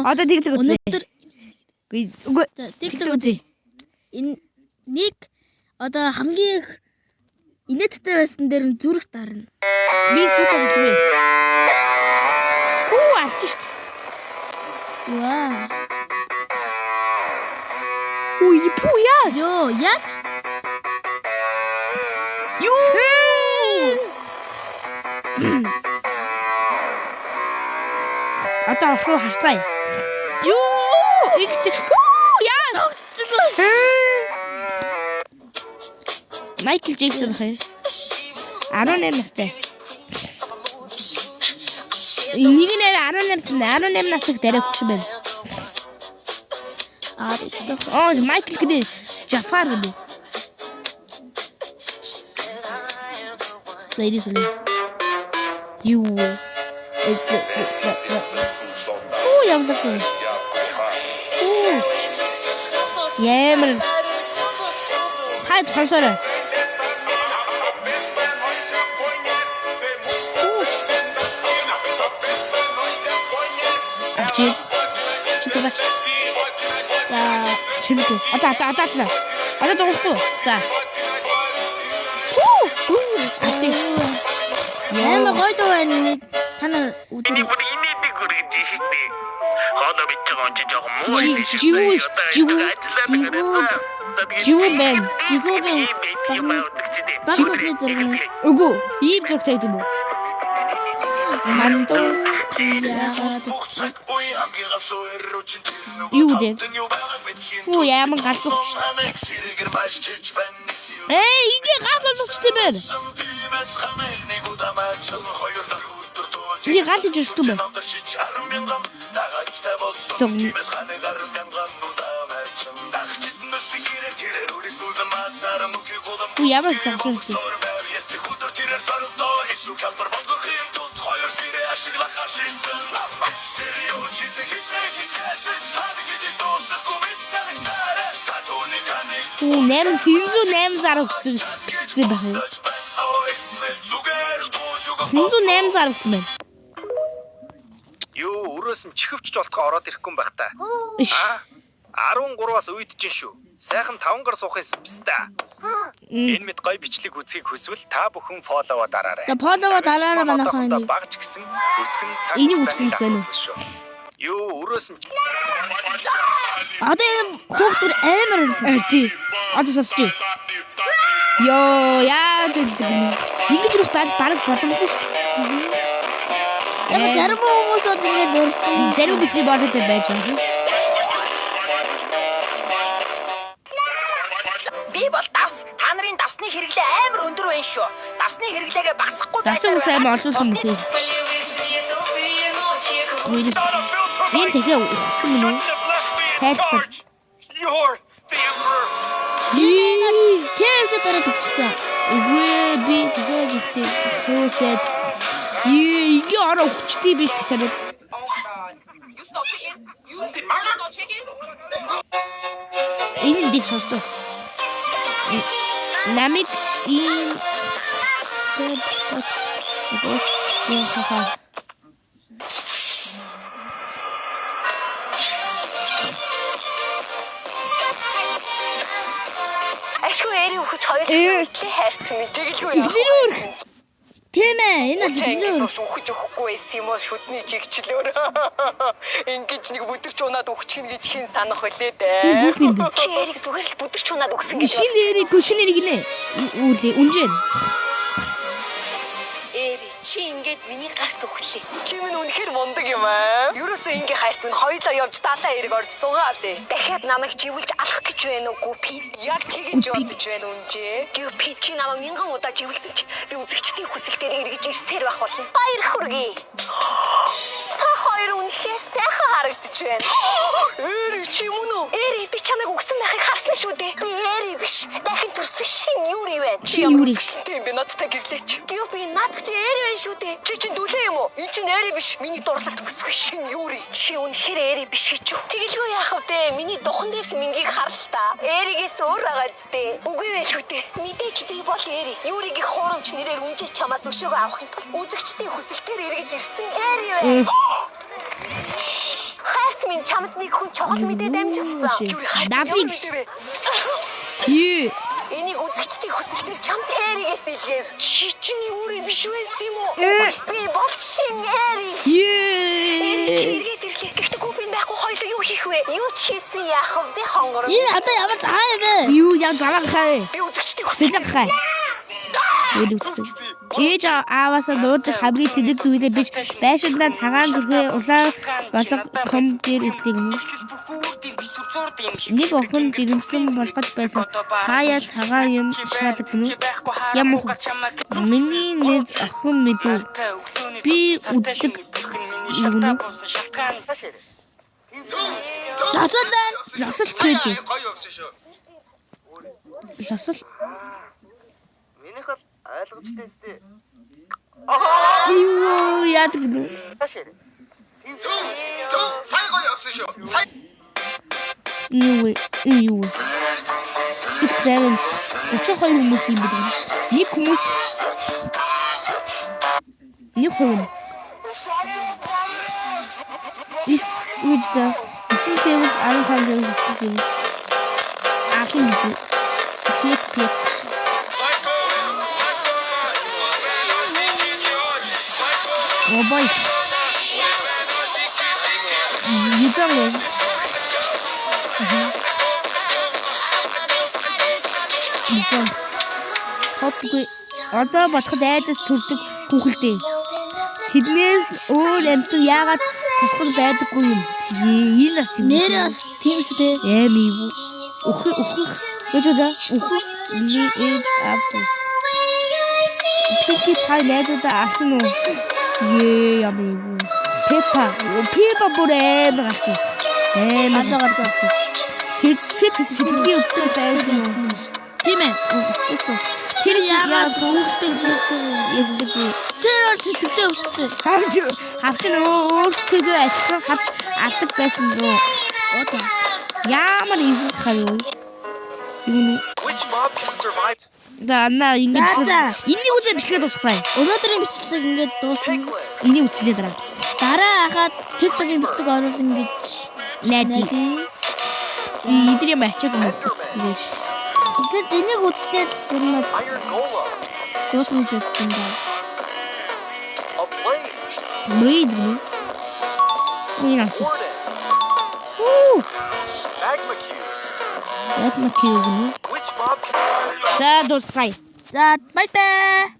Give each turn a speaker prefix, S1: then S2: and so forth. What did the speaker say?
S1: Одоо TikTok үзье.
S2: Өнөөдөр
S1: Үгүй
S2: за,
S1: TikTok
S2: TikTok
S1: үзье.
S2: Энэ нэг одоо хамгийн их инээдтэй байсан дээр нь зүрх дарна.
S1: Би зүг тавьж бэ. Хүү алж шт.
S2: Ваа.
S1: Үу пүү яа.
S2: Йоо, яаж?
S1: Юу? Одоо орох руу харцгаая. Юу? Игт. Пүү яа.
S2: Зогсчихлоо.
S1: Майкл Джексон бах юм. 18 настай. Нэг нь 18 18 настай дараа хөшин байна.
S2: Аа, өстө.
S1: Оо, Майкл гэдэг Жафар гэдэг. За ирээс үлээ. Юу вэ? Оо, ямар л. Оо. Ямар. Та сонсоорой. Алчи. Чи дуугач.
S2: За,
S1: Чимээг. Одоо одоо одоо л. Одоо дуухгүй. За. Хүү. Алчи.
S2: Амар гоё дуу байна энийг. Та нар үзээрэй.
S3: Бүр инээдэг хүргэж штэ. Хоолоо бич байгаа юм чи жоохон муу
S1: Жи-
S3: байсан шүү.
S1: живүү ш- живүү.
S2: Живүү.
S1: Живүү байна.
S2: Живүүгийн баг насны зураг нь.
S1: Үгүй. Ийм зураг тавьд юм уу? Мандуу.
S2: Чи яагаад
S1: Юу гэдэг? Хүү ямар галзууч. Ээ, ингээ гал болгоч тийм ээ. Ингээ гал гэж өсдөг юм байна. Зөв. Хүү ямар залхуу. Хүү 8 908 зар өгсөн бичсэн байх юм. 908 зар өгсөн байна.
S4: Юу өрөөс нь чихвч жолтгоо ороод ирэхгүй юм байх та.
S1: Иш.
S4: Аа 13-аас үйдэж шүү. Сайхан 5 гар суух юм биста. Энэ мэт гоё бичлэг үзхийг хүсвэл та бүхэн follow-о дараарай.
S2: За, follow-о дараарай манайхан
S4: манайхан.
S2: энийг.
S4: Багч гэсэн өсгөн цаг
S1: Энийг
S4: хугацааны
S1: үзэх юм
S4: асуудал шүү. Юу өрөөс нь
S2: Одоо энэ хүүхд бүр амар ирлээ.
S1: Арти. Одоо сонсч. Йоо, яаж өгдөг юм? Ингэж ирэх баг бараг боломжгүй шүү.
S2: Яг зарим хүмүүс бол ингэж өрсөлдөж.
S1: Зарим хүмүүсийн бодолтой байж байгаа.
S5: Би бол давс. Та нарын давсны хэрэглээ амар өндөр байна шүү. Давсны хэрэглээгээ багасгахгүй
S1: Давсан хүмүүс амар олуулсан хүмүүс ээ. Энэ тэгэхээр өгсөн мөн үү? Тайлбар.
S3: You're the emperor.
S2: KFC дараад өгчихсэн.
S1: Үгүй ээ, би тэгэхээр жилтэй сүүсэд. Ее, ингээ ороо өгчтэй биш тэгэхээр. Энэ дийг сонсдоо. Намиг ийм хаа.
S5: Ашгүй эри өгч хоёр хүртлээ хайрт минь тэгэлгүй.
S1: Эхнэр өөр.
S2: Тийм ээ, энэ бол
S5: Чи
S2: эхнэрээ
S5: ингэж
S2: өөр.
S5: тус өгч өгөхгүй байсан юм уу шүдний чигчлөөр. Ингэж нэг бүдэрч унаад өгчихнэ гэж хин санах үлээ дээ.
S1: Гүөх юм бэ?
S5: Чи эрийг зүгээр л бүдэрч унаад өгсөн гэж
S1: Шинэ эрийг шинэ эрийг нэ. Үлээ, үнжээ.
S5: Эри чи ингээд миний гарт өглөө. Чи минь үнэхэр мундаг юм аа. Ерөөсөө ингээ хайрт минь хоёлоо явж далаа эрэг орж зугаалээ. Дахиад намайг живүүлж алах гэж байна уу Гүпи? Яг тэгэж бодож байна үнжээ. Гүпи чи намайг мянган удаа живүүлсэн чи би үзэгчдийн хүсэлтээр эргэж ирсээр байх болно. Баяр хүргэе. Та хоёр үнэхээр сайхан харагдаж байна. Эри чи мөн үү? Эри би чамайг өгсөн байхыг харсан шүү дээ. Би Эри биш. Дахин төрсөн шинэ Юри байна. Чи
S1: Шинэ Юри.
S5: Тийм би надтай гэрлээч. Гүпи над чи Эри байна шүү дээ. Чи чинь дүлээ юм уу? Эн чинь Эри биш. Миний дурлалт бүсгүй шинэ Юри. Чи үнэхээр Эри биш гэж юу? Тэгэлгүй яах вэ? Миний духан дээрх мингийг харал та. Эригээс өөр байгаа зү. Үгүй вэ шүү дээ. Мэдээж би бол Эри. Юригийн хуурамч нэрээр үнжээ чамаас өшөөгөө авахын тулд үзэгчдийн хүсэлтээр эргэж ирсэн Эри байна. Хайрт минь Чамд нэг хүн чухал мэдээ дамжуулсан.
S1: Дафиг. Юу?
S5: Энийг үзэгчдийн хүсэлтээр чамд Эригээс илгээв. Чи чинь өөрөө биш байсан юм уу? Би бол шин Эри.
S1: Юу?
S5: Чи эргээд ирлээ. Гэхдээ Гүпин байхгүй хоёлоо юу хийх вэ? Юу ч хийсэн яах вэ? Хонгор.
S2: Энэ одоо ямар заа юм бэ?
S1: Юу яа заваа хаа.
S5: Би үзэгчдийн хүсэл
S1: Сэлэг хаа. Үгүй. Ээж ааваасаа нуудаг хамгийн тэнэг зүйлээ биш байшиндаа цагаан зүрхээ улаан болго ком дээр үдлэг юм. Нэг охин жирэмсэн болгож байсан. Хаяа цагаан юм шаадаг гэнэ. Ямар миний нэг охин мэдв. Би үздэг юм.
S2: Лосол байна.
S1: Лосол гэж.
S3: Гоё явсан шүү.
S1: Лосол.
S3: Минийх бол ойлгомжтой өстэй.
S1: Юу яадаг гэнэ?
S3: Зөв сая гоё явсан шүү. Сая
S1: Юу вэ? Юу вэ? 6 7 32 хүмүүс юм байна. Нэг хүмүүс нэг хувь. Ис үждэ 9 тэвэл 15 тэвэл 9 тэвэл ахын гэж. Пек пек. Обой. Юзан. Юзан. Топгүй. Одоо бодоход айдас төрдөг хүүхэлдэй. Тэднээс өөр амьтан яагаад тусгал байдаггүй юм? Энэ бас юм.
S2: Нэр бас тийм шүү дээ.
S1: Эм юм. Үхэх үхэх гэж удаа үхэх миний ээж аав. Пики пай найзуудаа авсан уу? Ее ямар юм. Пепа. Пепа бүр амар гарсан. Амар
S2: Гадаа гадаа.
S1: Тэр тэр тэрний өстөө байсан уу?
S2: Тийм ээ.
S1: Өстөө.
S2: Тэр яагаад хүүхэлдэй хүүхэлдэй
S1: Ярьдаггүй.
S2: Тэр бол сэтгэлдээ өвчтэй.
S1: Хавч хавч нь өөртөө адилхан хавч алдаг байсан руу.
S2: Одоо.
S1: Ямар эвгүй хаяа. Юу нэ?
S4: Which mob can survive?
S1: За анаа ингэж
S2: За, за.
S1: энэний үзээ бичлэгээ дуусгая.
S2: Өнөөдрийн бичлэг ингээд дуусна.
S1: Энийг үзсэний дараа.
S2: Дараа хахад TikTok-ийн бичлэг оруулна гэж
S1: Найдаа.
S2: найдаа.
S1: Эдгээр юм ачааг юм.
S2: Тэгэхээр энийг үзчихэл ер нь бол
S4: Iron Golem.
S2: дуусна гэж бодсон юм байна.
S4: A blade.
S1: Breed гэнэ. Энэ авч.
S4: Warden.
S1: Уу,
S4: Magma cube.
S1: Magma cube гэнэ.
S4: Which mob can
S1: За дуусгая.
S2: За баяртай.